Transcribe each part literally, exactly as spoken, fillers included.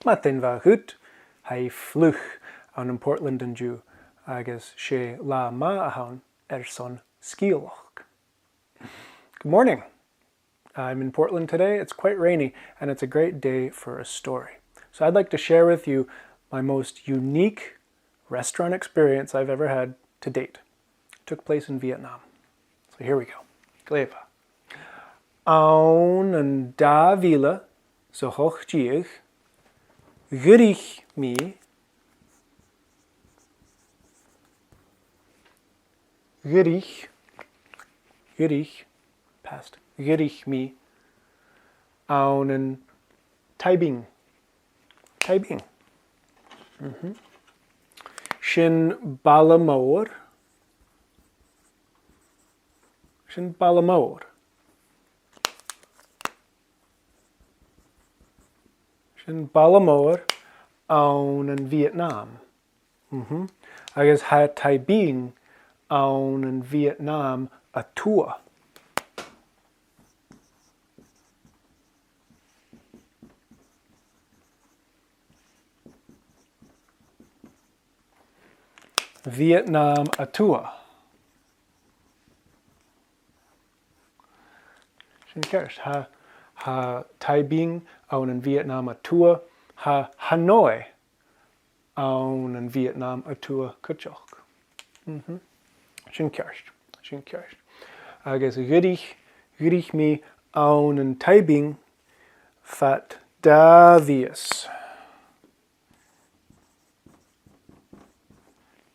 Madainn mhath dhut, tha e fliuch ann am Portland an-diugh, agus 's e latha math a th' ann airson sgeulachd. Good morning. I'm in Portland today. It's quite rainy, and it's a great day for a story. So I'd like to share with you my most unique restaurant experience I've ever had to date. It took place in Vietnam. So here we go. Glè mhath. Ann an dà mhìle 's a h-ochd deug, dh'fhuirich mi, dh'fhuirich, dh'fhuirich, past, dh'fhuirich mi ann an Taiping. Taiping. Mhm. Sin baile mòr. Sin baile mòr. Sin baile mòr ann an Vietnam. Mhm. Agus tha Taiping ann an Vietnam a Tuath. Vietnam a Tuath. Sin ceart. Tha, tha Taiping ann an Vietnam a Tuath, tha Hanoi ann an Vietnam a Tuath cuideachd. Mhm. Sin ceart. Sin ceart. Agus dh'fhuirich, dh'fhuirich mi ann an Taiping fad dà mhìos.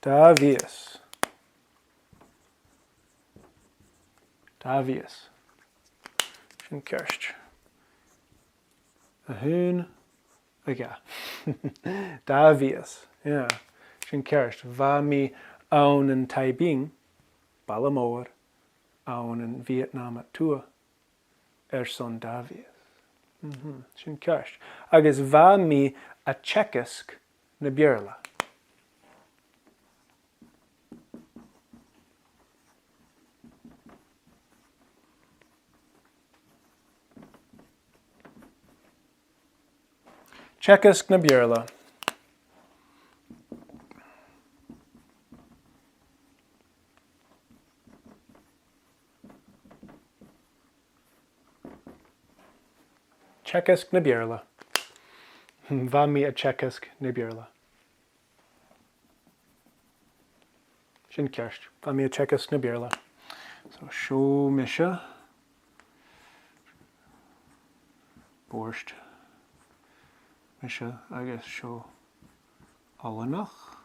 Dà mhìos. Dà mhìos. Sin ceart. A h-aon, a dhà. Dà mhìos. Yeah. Sin ceart. Bha mi ann an Taiping, baile mòr, ann an Vietnam a Tuath airson dà mhìos. Mhm, sin ceart. Agus bha mi a' teagasg na Beurla. Teagasg na Beurla. Teagasg na Beurla. Bha mi a' teagasg na Beurla. Sin ceart. Bha mi a' teagasg na Beurla. So, seo mise. Bòrd. Mise agus seo oileanach.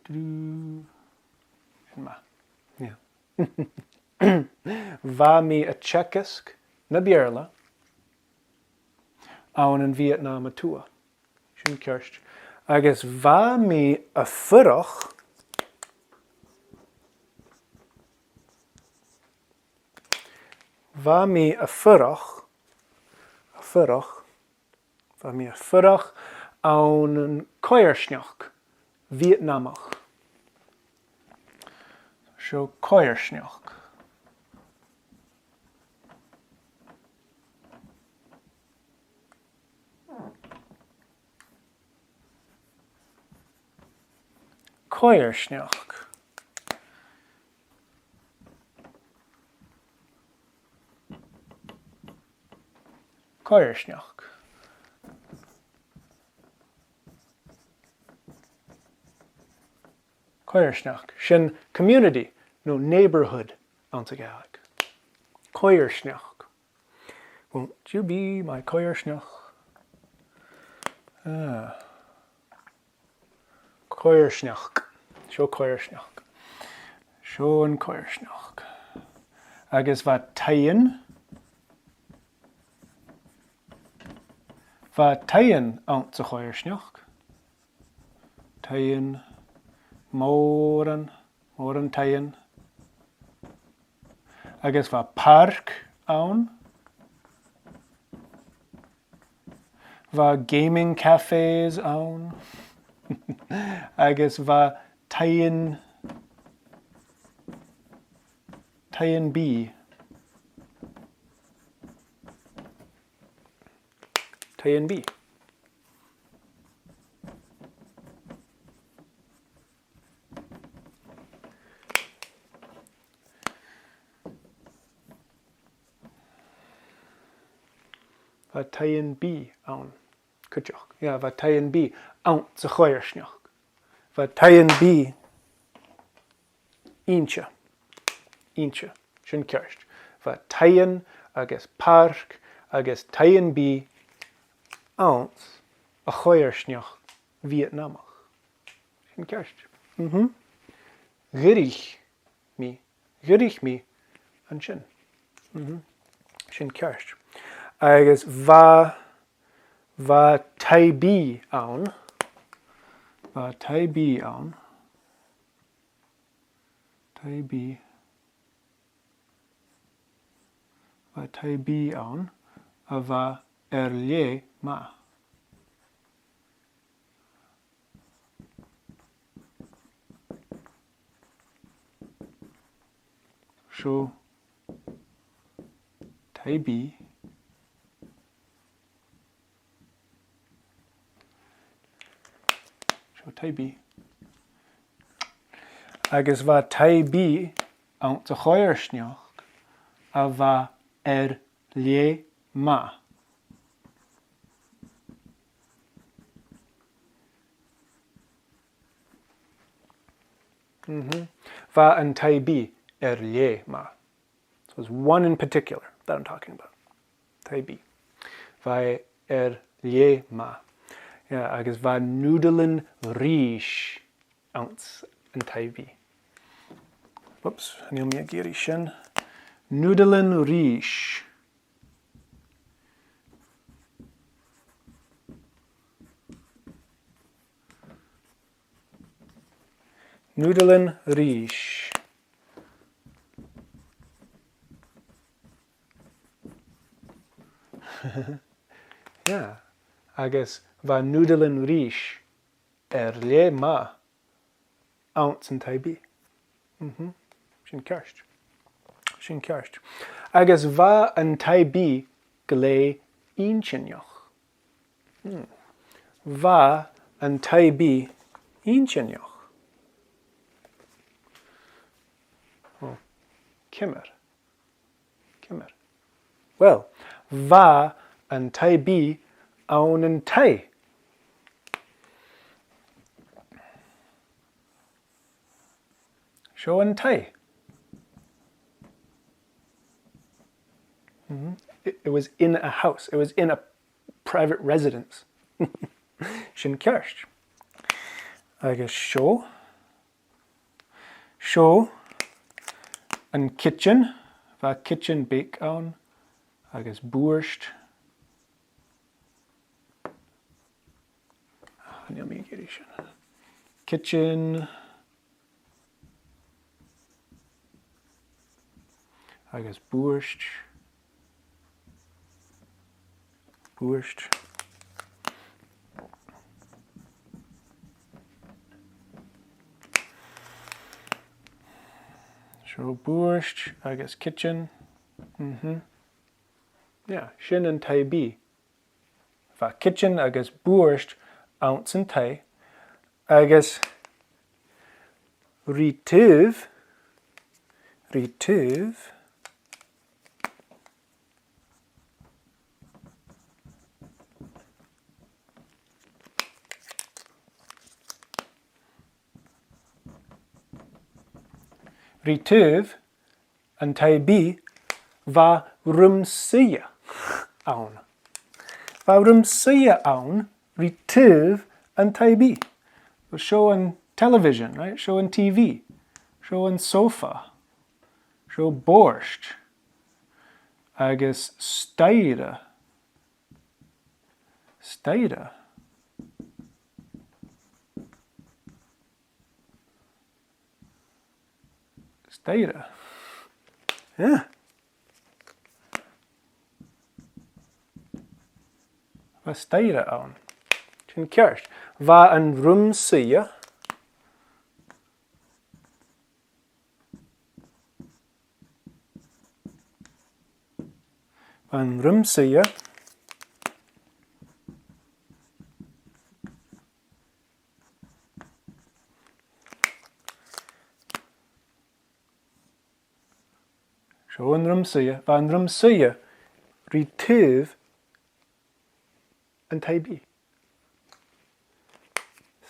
Doo-doo. Sin math. Yeah. Bha mi a' teagasg na Beurla ann an Vietnam a Tuath. Sin ceart. Agus bha mi a' fuireach, bha mi a' fuireach, a' fuireach, bha mi a' fuireach ann an coimhearsnachd Vietnamach. Seo coimhearsnachd. Coimhearsnachd. Coimhearsnachd. Coimhearsnachd. Sin community, no neighbourhood, anns a' Ghàidhlig. Coimhearsnachd. Won't you be my coimhearsnachd? Ah. Coimhearsnachd. Seo coimhearsnachd. Seo an coimhearsnachd. Agus bha taighean, bha taighean anns a' choimhearsnachd. Taighean, mòran, mòran taighean. Agus bha pàirc ann. Bha gaming cafes ann. Agus bha taighean, taighean-bìdh. Taighean-bìdh. taighean-bìdh ann. Cuideachd. Yeah, bha taighean-bìdh anns a' choimhearsnachd. Bha taighean-bìdh innte. Innte. Sin ceart. Bha taighean agus pàirc agus taighean-bìdh anns a' choimhearsnachd Bheatnamach. Sin ceart. Mhm. Dh'fhuirich mi, dh'fhuirich mi an sin. Mhm. Sin ceart. Agus bha, bha taigh-bìdh ann. Bha taigh-bìdh ann. Taigh-bìdh. Bha taigh-bìdh ann a bha air leth math. Seo taigh-bìdh. Seo taigh-bìdh. Agus bha taigh-bìdh anns a' choimhearsnachd a bha air leth math. Mhm. Bha an taigh-bìdh air leth math. So it's one in particular that I'm talking about. Taigh-bìdh. Bha e air leth math. Yeah, agus bha noodle-an-rìs anns an taigh-bìdh. Whoops, chan eil mi ag iarraidh sin. Noodle-an-rìs. Noodle-an-rìs. Yeah. Agus bha noodle-an-rìs air leth math anns an taigh-bìdh. Mhm. Sin ceart. Sin ceart. Agus bha an taigh-bìdh glè inntinneach. Hmm. Bha an taigh-bìdh inntinneach. Oh. Ciamar? Ciamar? Well, bha an taigh-bìdh ann an taigh. Seo an taigh. Mhm. It, it was in a house. It was in a private residence. Sin ceart. Agus seo. Seo an kitchen. Bha kitchen beag ann agus bùird. Ah, chan eil mi ag iarraidh sin. Kitchen. Agus bùird. Bùird. Seo bùird agus kitchen. Mhm. Yeah, sin an taigh-bìdh. Bha kitchen agus bùird anns an taigh, agus ri taobh, ri taobh, ri taobh an taigh-bìdh, bha rùm-suidhe ann. Bha rùm-suidhe ann ri taobh an taigh-bìdh. Seo an television, right? Seo an T V. Seo an sofa. Seo bòrd. Agus staidhre. Staidhre. Staidhre. Yeah. Bha staidhre ann. Sin ceart. Bha an rùm-suidhe. Bha an rùm-suidhe. Seo an rùm-suidhe. Bha an rùm-suidhe ri taobh an taigh-bìdh.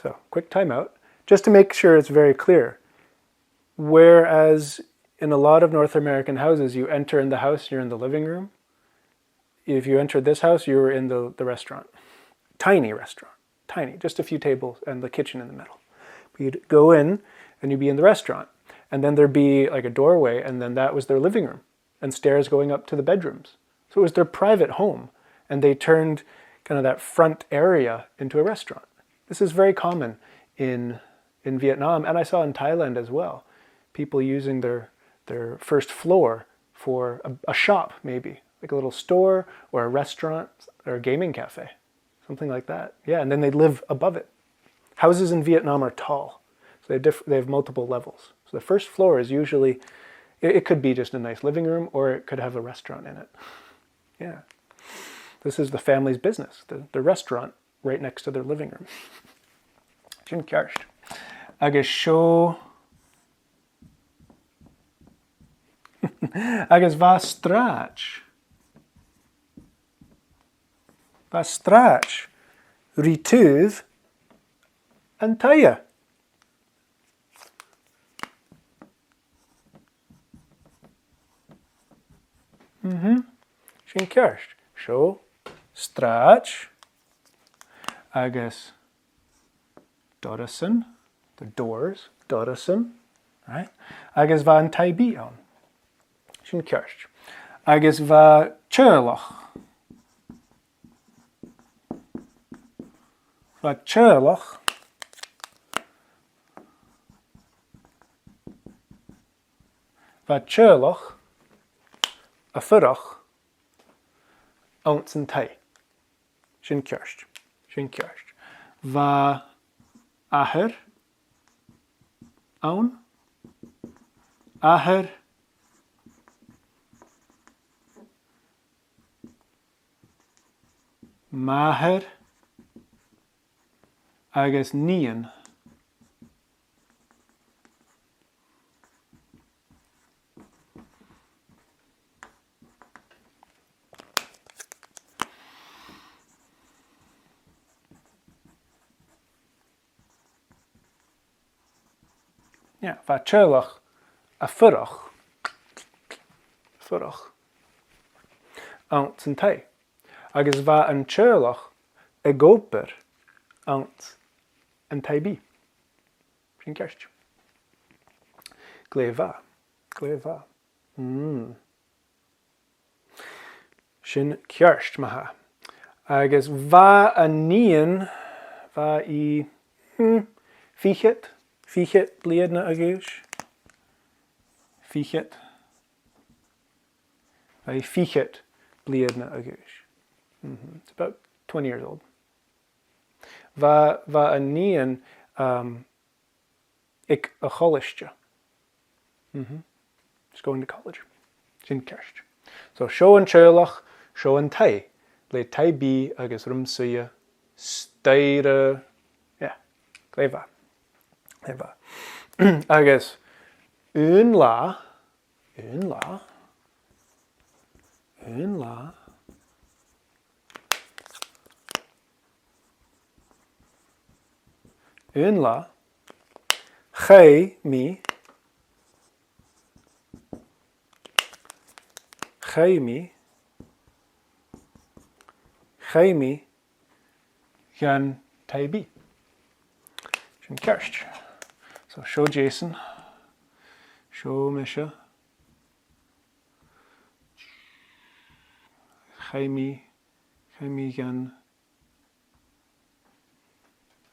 So, quick timeout, just to make sure it's very clear. Whereas in a lot of North American houses, you enter in the house, you're in the living room. If you entered this house, you were in the, the restaurant. Tiny restaurant, tiny, just a few tables and the kitchen in the middle. But you'd go in and you'd be in the restaurant. And then there'd be, like, a doorway, and then that was their living room and stairs going up to the bedrooms. So it was their private home, and they turned kind of that front area into a restaurant. This is very common in, in Vietnam, and I saw in Thailand as well, people using their, their first floor for a, a shop, maybe, like a little store or a restaurant or a gaming cafe. Something like that. Yeah, and then they live above it. Houses in Vietnam are tall, so they have, diff- they have multiple levels. So the first floor is usually, it, it could be just a nice living room, or it could have a restaurant in it. Yeah. This is the family's business, the, the restaurant right next to their living room. Sin ceart. Agus seo, agus bha sràid. Bha sràid ri taobh an taighe. Mhm. Sin ceart. Seo sràid agus dorasan, the doors, dorasan, right? Agus bha an taigh-bìdh ann. Sin ceart. Agus bha teaghlach. Bha teaghlach. Bha teaghlach a' fuireach anns an taigh. Sin ceart. Sin ceart. Bha athair ann. Athair. Màthair agus nighean. Yeah, bha teaghlach a' fuireach, fuireach anns an taigh. Agus bha an teaghlach ag obair anns an taigh-bìdh. Sin ceart. Glè mhath. Glè mhath. Mm. Sin ceart, ma-thà. Agus bha an nighean, bha i, hmm, fichead, fichead bliadhna a dh'aois. Fichead. Bha i fichead bliadhna a dh'aois. Mhm. It's about twenty years old. Bha, bha an nighean, um, aig a' cholaiste. Mhm. She's going to college. Sin ceart. So seo an teaghlach, seo an taigh, le taigh-bìdh agus rùm-suidhe, staidhre. Yeah, glè mhath. Glè mhath. Agus aon latha, aon latha, aon latha, aon latha, chaidh mi, chaidh mi, chaidh mi dhan taigh-bìdh. Sin ceart. So seo Jason. Seo mise. Chaidh mi, chaidh mi dhan,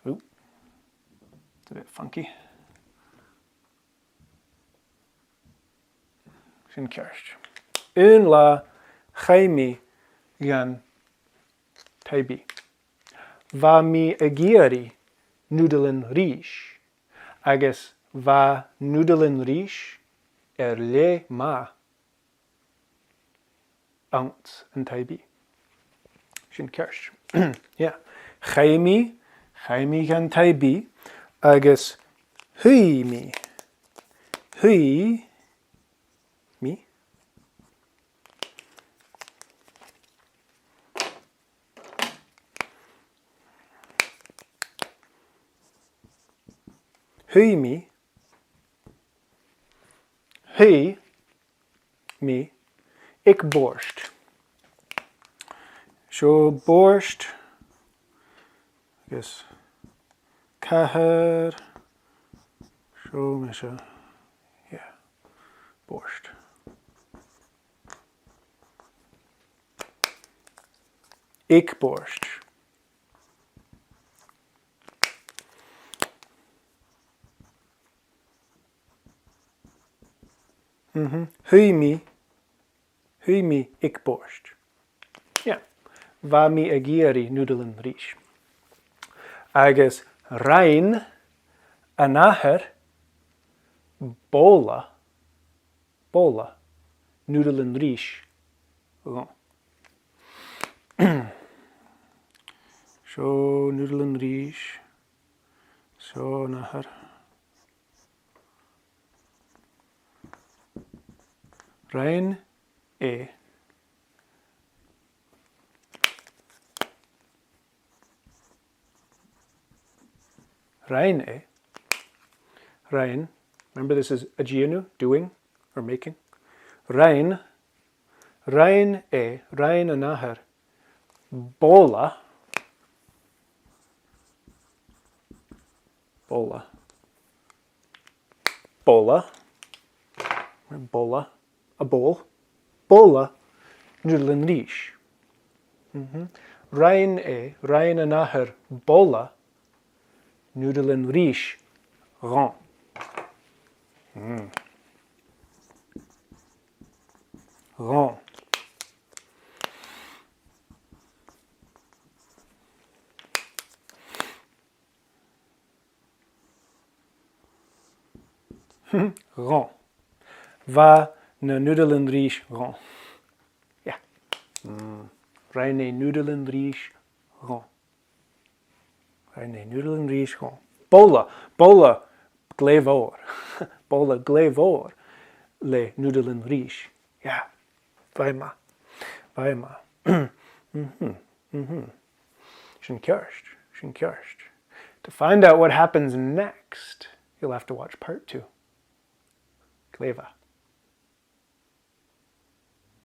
ooh, it's a bit funky. Sin ceart. Aon latha chaidh mi dhan taigh-bìdh. Bha mi ag iarraidh noodlean-rìs, agus bha noodlean-rìs air leth math anns an taigh-bìdh. Sin ceart. Yeah. Chaidh mi, chaidh mi dhan taigh-bìdh, agus shuidh mi, shuidh mi, mi. Mi. Shuidh mi, shuidh mi aig bòrd. Seo bòrd, agus cathair, seo mise, yeah, bòrd. Aig bòrd. Mhm. Shuidh mi, shuidh mi aig bòrd. Yeah. Bha mi ag iarraidh nùdlan-rìs. Agus rinn an athair bobhla, bobhla nùdlan-rìs dhomh. Seo nùdlan-rìs. Seo an athair. Rinn e. Rinn e. Rinn. Remember, this is a dèanamh, doing or making. Rinn. Rinn e, rinn an athair bobhla. Bobhla. Bobhla. Bobhla. A bowl. Bobhla nùdlan-rìs. Mhm. Rinn e, rinn an athair bobhla nùdlan-rìs dhomh. Mm. Dhomh. Dhomh. Bha na nùdlan-rìs dhomh. Yeah. Mm. Rinn e nùdlan-rìs dhomh. Rinn e nùdlan-rìs dhomh. Bobhla, bobhla glè mhòr. Bobhla glè mhòr le nùdlan-rìs. Yeah. Bha e math. Bha e math. Mhm. Mhm. Sin ceart. Sin ceart. To find out what happens next, you'll have to watch part two. Glè mhath.